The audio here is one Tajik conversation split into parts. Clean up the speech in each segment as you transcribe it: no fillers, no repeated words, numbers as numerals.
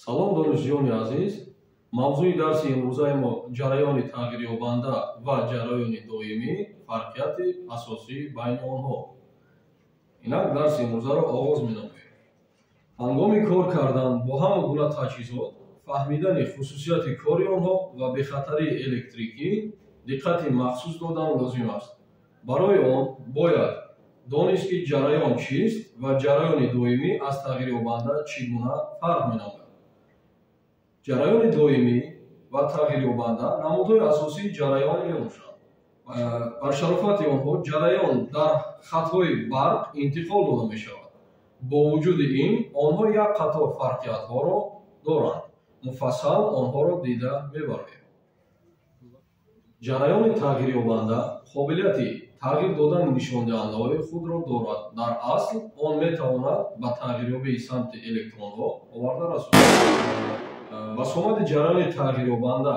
Салом, донишҷӯёни азиз! Мавзӯи дарси имрӯзаи мо ҷараёни тағйирёбанда ва ҷараёни доимӣ, фарқияти асосӣ байни онҳо. Инак дарси имрӯзаро оғоз менамоем. Ҳангоми кор кардан бо ҳама гуна таҷҳизот, фаҳмидани хусусияти кори онҳо ва бехатарии электрикӣ диққати махсус додан лозим аст. Барои он бояд донист, ки ҷараён чист ва ҷараёни доимӣ аз тағйирёбанда чӣ гуна фарқ менамояд. Ҷараёни доимӣ ва тағйирёбанда намудҳои асосии ҷараён мебошанд. Ба шарофати онҳо ҷараён дар хатҳои барқ интиқол дода мешавад. Бо вуҷуди ин, онҳо як қатор фарқиятҳоро доранд. Муфассал онҳоро дида мебароем. Ҷараёни тағйирёбанда қобилияти тағйир додани нишондиҳандаҳои худро дорад. Дар асл он метавонад ба тағйирёбии самти электронҳо оварда расонад. Басомади ҷараёни тағйирёбанда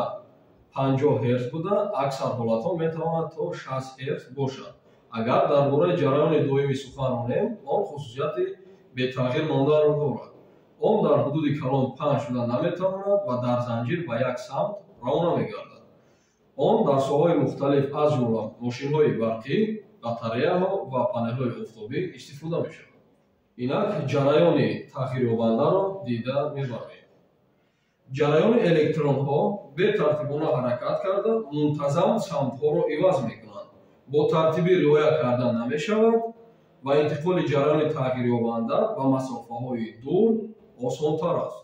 50 Гц буда, аксар ҳолатҳо метавонад то 60 Гц бошад. Агар дар бораи ҷараёни доимӣ сухан ронем, он хусусияти бетағйир монданро дорад. Он дар ҳудуди калон паҳн шуда наметавонад ва дар занҷир ба як самт равона мегардад. Он дар соҳаҳои мухталиф, аз ҷумла мошинҳои барқӣ, батареяҳо ва панелҳои офтобӣ истифода мешавад. Инак ҷараёни тағйирёбандаро дида мебароем. Ҷараёни электронҳо бетартибона ҳаракат карда, мунтазам самтҳоро иваз мекунанд. Бо тартибӣ риоя карда намешавад ва интиқоли ҷараёни тағйирёбанда ба масофаҳои дур осонтар аст.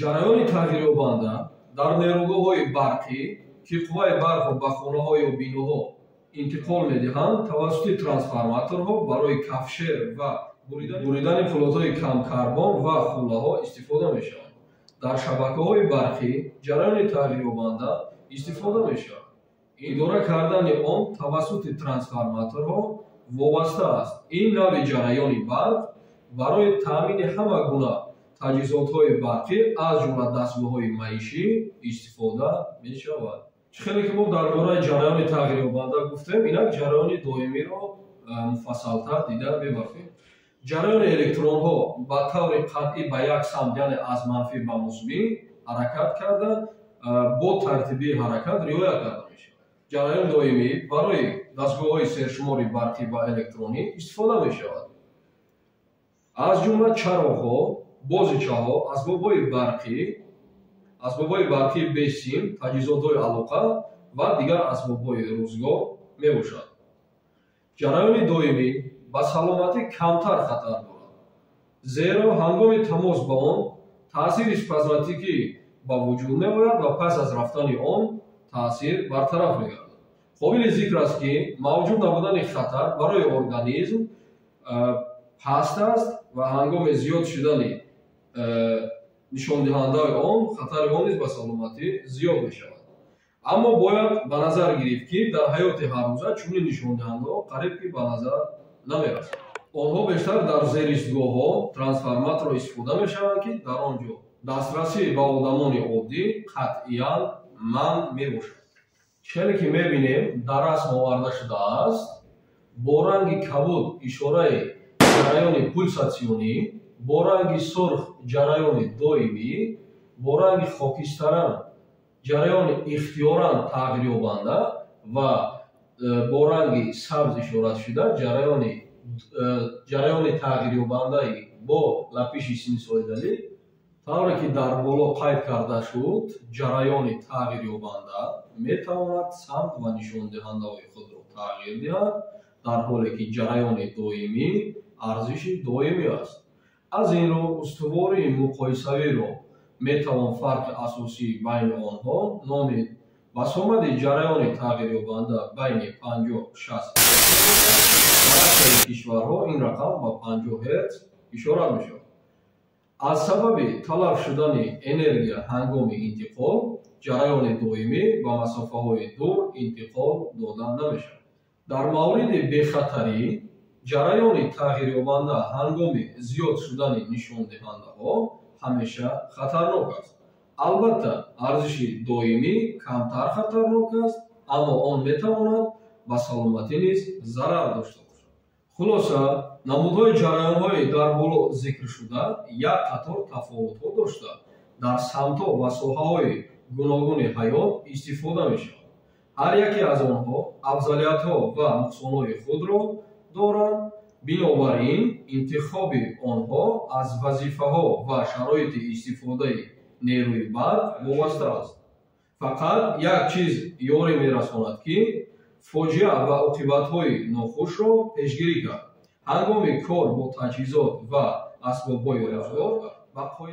Ҷараёни тағйирёбанда дар нерӯгоҳҳои барқӣ, ки қувваи барқро ба хонаҳо ё биноҳо интиқол медиҳанд, тавассути трансформаторҳо барои кафшер ва буридани фӯлодҳои камкарбон ва хӯлаҳо истифода мешаванд. Дар шабакаҳои барқӣ ҷараёни тағйирёбанда истифода мешавад. Идора кардани он тавассути трансформаторҳо вобаста аст. Ин навъи ҷараёни барқ барои таъмини ҳама гуна таҷҳизотҳои барқӣ, аз ҷумла дастгоҳҳои маишӣ истифода мешавад. Чӣ хеле ки мо дар бораи ҷараёни тағйирёбанда гуфтем, инак ҷараёни доимиро муфассалтар дида мебарем. Ҷараёни электронҳо ба таври қатъӣ ба як самт, яъне аз манфӣ ба мусбӣ ҳаракат карда, бо тартибии ҳаракат риоя карда мешавад. Ҷараёни доимӣ барои дастгоҳҳои сершумори барқӣ ва электронӣ истифода мешавад. Аз ҷумла чароғҳо, бозичаҳо, асбобҳои барқии бесим, таҷҳизотҳои алоқа ва дигар асбобҳои рӯзгор мебошад. Ҷараёни доимӣ ба саломатӣ камтар хатар дорад, зеро ҳангоми тамос ба он таъсири спазматикӣ ба вуҷуд меояд ва пас аз рафтани он таъсир бартараф мегардад. Қобили зикр аст, ки мавҷуд набудани хатар барои организм паст аст ва ҳангоми зиёд шудани нишондиҳандаи он хатари он низ ба саломатӣ зиёд мешавад. Аммо бояд ба назар гирифт, ки дар ҳаёти ҳаррӯза чунин нишондиҳандаҳо қариб ки ба назар намерасанд. Онҳо бештар дар зеристгоҳҳо трансформаторро истифода мешаванд, ки дар он ҷо дастрасӣ ба одамони оддӣ қатъиян манъ мебошад. Чизе ки мебинем, дар расм оварда шудааст, бо ранги кабуд ишораи ҷараёни пулсатсионӣ, бо ранги сурх ҷараёни доимӣ, бо ранги хокистаран ҷараёни ихтиёран тағйирёбанда ва бо ранги сабз ишорат шуда ҷараёни тағйирёбандаи бо лапиши синусоидалӣ. Тавре ки дар боло қайд карда шуд, ҷараёни тағйирёбанда метавонад самт ва нишондиҳандаҳои худро тағйир диҳад, дар ҳоле ки ҷараёни доимӣ арзиши доимӣ аст. Аз ин рӯ устувории муқоисавиро метавон фарқи асосии байни онҳо номид. Басомади ҷараёни тағйирёбанда байни 50-60 Гц, дар аксари кишварҳо ин рақам ба 50 Гц ишорат мешавад. Аз сабаби талаф шудани энергия ҳангоми интиқол, ҷараёни доимӣ ба масофаҳои дур интиқол дода намешавад. Дар мавриди бехатарӣ, ҷараёни тағйирёбанда ҳангоми зиёд шудани нишондиҳандаҳо ҳамеша хатарнок аст. Албатта, арзиши доимӣ камтар хатарнок аст, аммо он метавонад ба саломатӣ низ зарар дошта бошад. Хулоса, намудҳои ҷараёнҳои дар боло зикршуда як қатор тафовутҳо дошта, дар самтҳо ва соҳаҳои гуногуни ҳаёт истифода мешавад. Ҳар яке аз онҳо афзалиятҳо ва нуқсонҳои худро доранд. Бинобар ин, интихоби онҳо аз вазифаҳо ва шароити истифодаи нерӯи барқ вобаста аст. Фақат як чиз ёрӣ мерасонад, ки фоҷиа ва оқибатҳои нохушро пешгирӣ кард. Ҳангоми кор бо таҷҳизот ва асбобҳои рӯзгор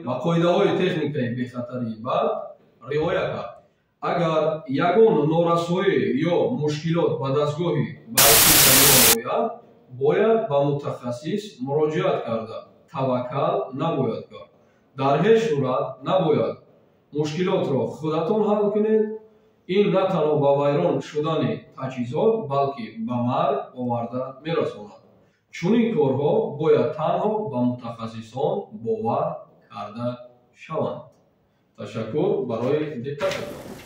ба қоидаҳои техникаи бехатарии барқ риоя кард. Агар ягон норасоӣ ё мушкилот ба дастгоҳи барқӣ ҷараён ояд, бояд ба мутахассис муроҷиат карда, таваккал набояд кард. Дар ҳеҷ сурат набояд мушкилотро худатон ҳал кунед. Ин на танҳо ба вайрон шудани таҷҳизот, балки ба марг оварда мерасонад. Чунин корҳо бояд танҳо ба мутахассисон бовар карда шаванд. Ташаккур барои диққататон.